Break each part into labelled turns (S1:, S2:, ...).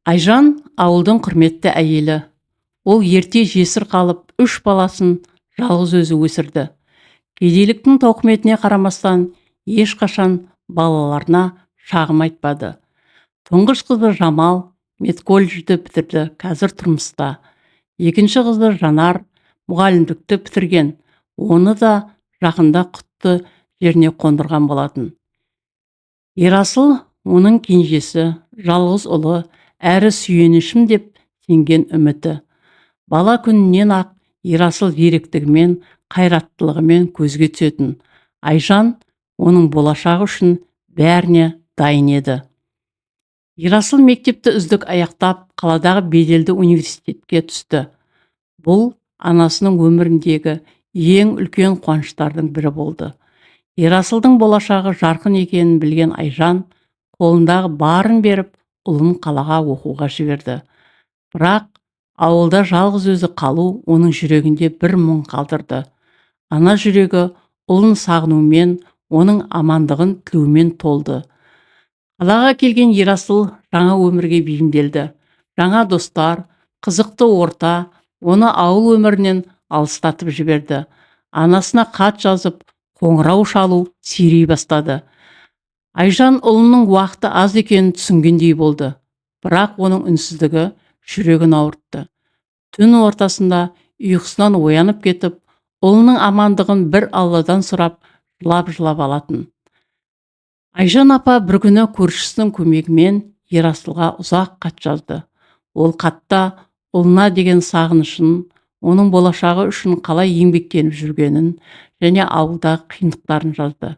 S1: Айжан ауылдың құрметті әйелі. Ол ерте жесір қалып, үш баласын жалғыз өзі өсірді. Кедейліктің тауқыметіне қарамастан, ешқашан балаларына шағым айтпады. Тұңғыш қызы Жамал медколледжді бітірді, қазір тұрмыста. Екінші қызы Жанар мұғалімдікті бітірген, оны да жақында құтты жеріне қондырған болатын. Ерасыл оның кенжесі, жалғыз ұлы, әрі сүйенішім деп сенген үміті. Бала күнінен ақ Ерасыл зеректігімен, қайраттылығымен көзге түсетін. Айжан оның болашағы үшін бәріне дайын еді. Ерасыл мектепті үздік аяқтап, қаладағы беделді университетке түсті. Бұл анасының өміріндегі ең үлкен қуаныштардың бірі болды. Ерасылдың болашағы жарқын екенін білген Айжан қолындағы барын беріп, ұлын қалаға оқуға жіберді. Бірақ ауылда жалғыз өзі қалу оның жүрегінде бір мұң қалдырды. Ана жүрегі ұлын сағынумен, оның амандығын тілеумен толды. Қалаға келген Ерасыл жаңа өмірге бейімделді. Жаңа достар, қызықты орта оны ауыл өмірінен алыстатып жіберді. Анасына хат жазып, қоңырау шалу сирей бастады. Айжан ұлының уақыты аз екенін түсінгендей болды. Бірақ оның үнсіздігі жүрегін ауыртты. Түн ортасында ұйқысынан оянып кетіп, ұлының амандығын бір Алладан сұрап, жылап-жылап алатын. Айжан апа бір күні көршісінің көмегімен Ерасылға ұзақ хат жазды. Ол хатта ұлына деген сағынышын, оның болашағы үшін қалай еңбектеніп жүргенін және ауылдағы қиындықтарын жазды.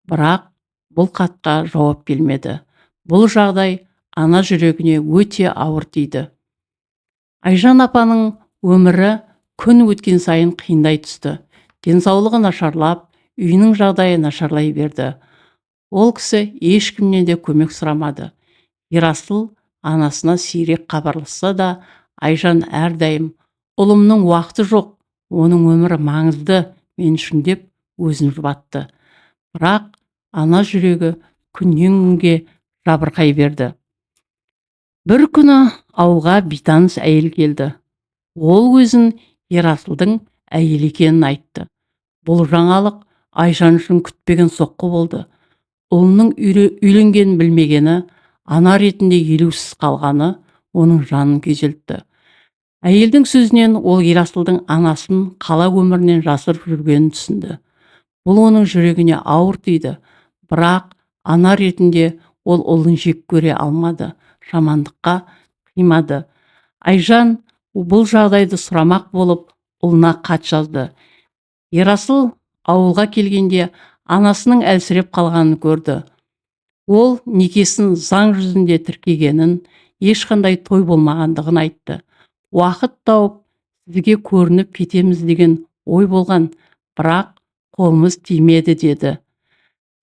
S1: Бірақ бұл хатқа жауап келмеді. Бұл жағдай ана жүрегіне өте ауыр тиді. Айжан апаның өмірі күн өткен сайын қиындай түсті. Денсаулығы нашарлап, үйінің жағдайы нашарлай берді. Ол кісі ешкімнен де көмек сұрамады. Ерасыл анасына сирек хабарласса да, Айжан әрдайым ұлымның уақыты жоқ, оның өмірі маңызды мен үшін деп өзін жұбатты. Бірақ ана жүрегі күннен күнге жабырқай берді. Бір күні ауылға бейтаныс әйел келді. Ол өзін Ерасылдың әйелі екенін айтты. Бұл жаңалық Айжан үшін күтпеген соққы болды. Ұлының үйленгенін білмегені, ана ретінде елеусіз қалғаны оның жанын күйзелтті. Әйелдің сөзінен ол Ерасылдың анасын қала өмірінен жасырып жүргенін түсінді. Бұл оның жүрегіне ауыр тиді. Бірақ ана ретінде ол ұлын жек көре алмады, жамандыққа қимады. Айжан бұл жағдайды сұрамақ болып, ұлына хат жазды. Ерасыл ауылға келгенде анасының әлсіреп қалғанын көрді. Ол некесін заң жүзінде тіркегенін, ешқандай той болмағандығын айтты. Уақыт тауып, сізге көрініп кетеміз деген ой болған, бірақ қолымыз тимеді деді.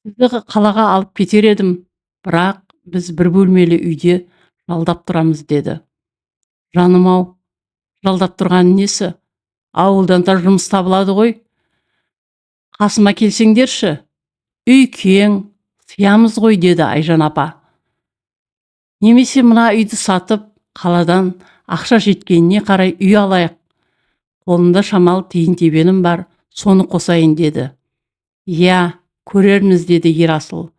S1: Сізді қалаға алып кетер едім, бірақ біз бір бөлмелі үйде жалдап тұрамыз деді. Жаным-ау, жалдап тұрған несі? Ауылдан да жұмыс табылады ғой. Қасыма келсеңдерші, үй кең, сыямыз ғой деді Айжан апа. Немесе мына үйді сатып, қаладан ақша жеткеніне қарай үй алайық. Қолымда шамалы тиын-тебенім бар, соны қосайын деді. Иә, көрерміз деді Ерасыл.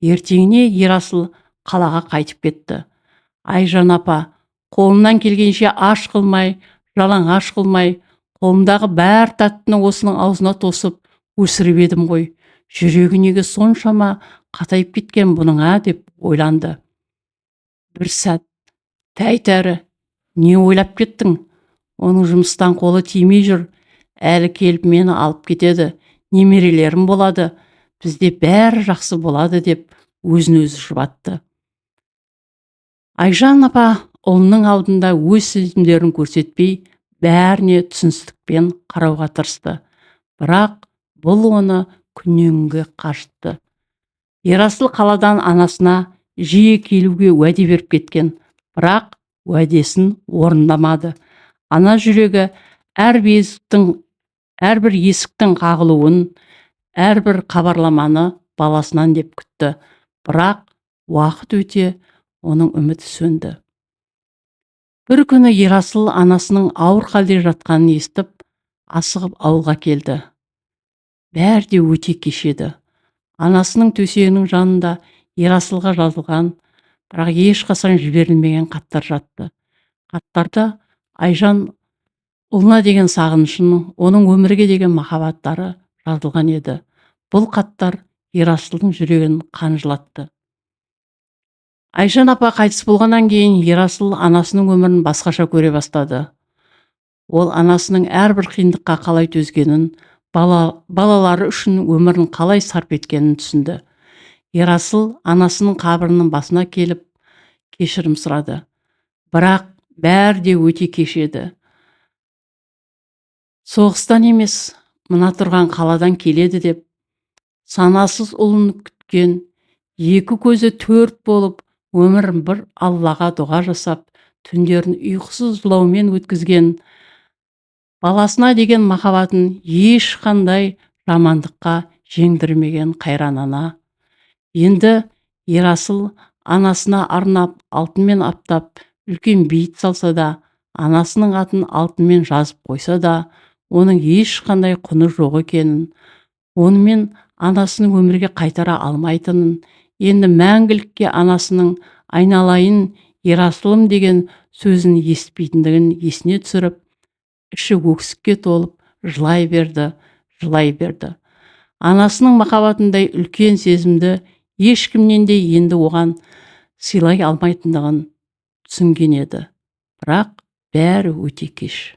S1: Ертеңіне Ерасыл қалаға қайтып кетті. Айжан апа қолынан келгенше аш қылмай, жалаңаш қылмай, қолымдағы бәр тәттіні осының аузына тосып өсіріп едім ғой. Жүрегі неге соншама қатайып кеткен бұның, ә деп ойланды. Бір сәт, тәй тәрі, не ойлап кеттің? Оның жұмыстан қолы тимей жүр. Әлі келіп мені алып кетеді, немерелерім болады, бізде бәрі жақсы болады деп өзін өзі жұбатты. Айжан апа ұлының алдында өз сезімдерін көрсетпей, бәріне түсіністікпен қарауға тырысты. Бірақ бұл оны күннен күнге қажытты. Ерасыл қаладан анасына жиі келуге уәде беріп кеткен, бірақ уәдесін орындамады. Ана жүрегі әрбір есіктің қағылуын, әрбір хабарламаны баласынан деп күтті. Бірақ уақыт өте оның үміті сөнді. Бір күні Ерасыл анасының ауыр халде жатқанын естіп, асығып ауылға келді. Бәрі де өте кеш еді. Анасының төсегінің жанында Ерасылға жазылған, бірақ ешқашан жіберілмеген хаттар жатты. Хаттарда Айжан ұлына деген сағынышын, оның өмірге деген махаббаттары жазылған еді. Бұл хаттар Ерасылдың жүрегін қан жылатты. Айжан апа қайтыс болғаннан кейін Ерасыл анасының өмірін басқаша көре бастады. Ол анасының әрбір қиындыққа қалай төзгенін, балалары үшін өмірін қалай сарп еткенін түсінді. Ерасыл анасының қабірінің басына келіп кешірім сұрады. Бірақ бәрі де өте кеш еді. Соғыстан емес, мына тұрған қаладан келеді деп санасыз ұлын күткен, екі көзі төрт болып, өмірін бір Аллаға дұға жасап, түндерін ұйқысыз жылаумен өткізген, баласына деген махаббатын ешқандай жамандыққа жеңдірмеген қайран ана. Енді Ерасыл анасына арнап алтынмен аптап үлкен бейіт салса да, анасының атын алтынмен жазып қойса да, оның ешқандай құны жоқ екенін, онымен анасын өмірге қайтара алмайтынын, енді мәңгілікке анасының айналайын Ерасылым деген сөзін естіпейтіндігін есіне түсіріп, іші өксікке толып жылай берді, жылай берді. Анасының махаббатындай үлкен сезімді ешкімнен де енді оған сыйлай алмайтындығын түсінген еді. Бірақ бәрі өте кеш.